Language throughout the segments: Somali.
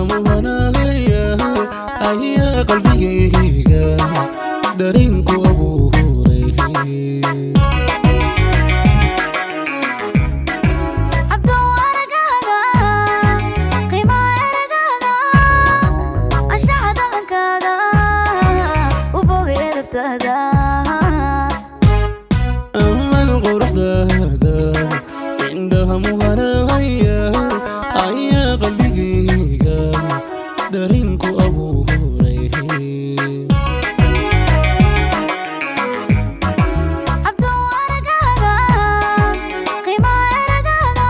Indhaha muhanaya ayaa qalbigayga dareenku abuuray. Cabdow aragaaga, qiimaha eragaaga, anshaxa dhaqankaaga, u bogay edabtaada. Amal quruxdaada, indhaha muhanaya ayaa qalbigayga dareenku abuuray. Cabdow aragaaga, qiimaha eragaaga,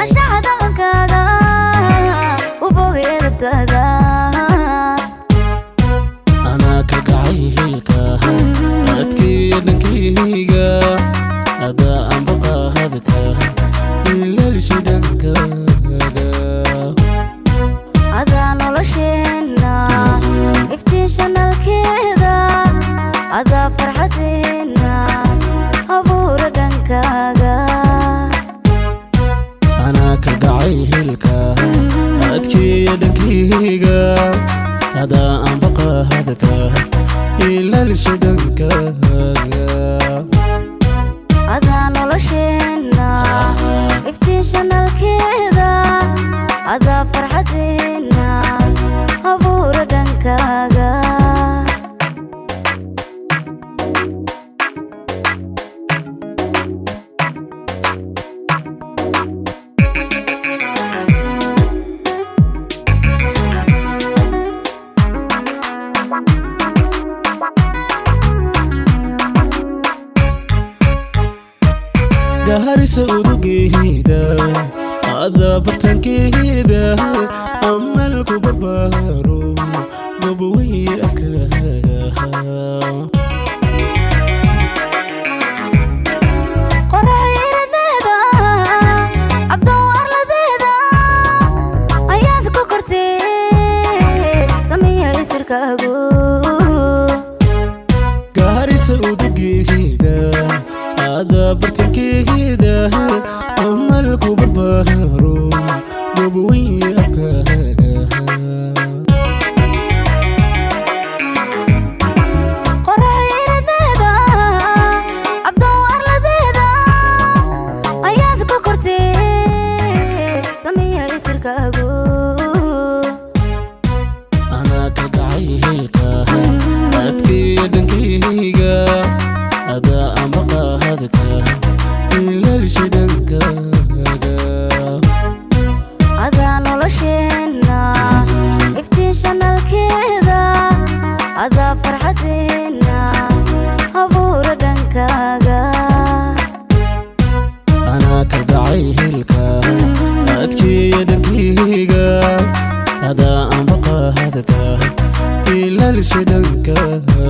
anshaxa dhaqankaaga, u bogay edabtaada. Anaa ka gacay hilka adkeeya dhankayga, adaa anbaqahadka ilaalsha dhankaaga. Adaa nolosheenna iftiin shanalkeeda, adaa farxadeenna abuura dhankaaga. Anaa ka gacay hilka adkeeya dhankayga, adaa anbaqahadka ilaalsha dhankaaga. Adaa nolosheenna iftiin shanalkeeda, adaa farxadeenna abuura dhankaaga. Gaharisa udugeeda, adaa bartankeeda, amalku barbaaro goboweye afkaaga. Qorax iradeeda, cabdow arladeeda ayaad ku kortee, sameeya isirkaagu. Gaharisa udugeeda, adaa bartankeeda, amalku barbaaro goboweye afkaaga. Qorax iradeeda, cabdow arladeeda ayaad ku kortee, sameeya isirkaagu. Anaa ka gacay hilka adkeeya dhankayga, adaa ambaqahadka ilaalsha dhankaaga. Adaa nolosheenna iftiin shanalkeeda, adaa farxadeenna abuura dhankaaga. Anaa ka gacay hilka adkeeya dhankayga, adaa ambaqahadka ilaalsha dhankaaga.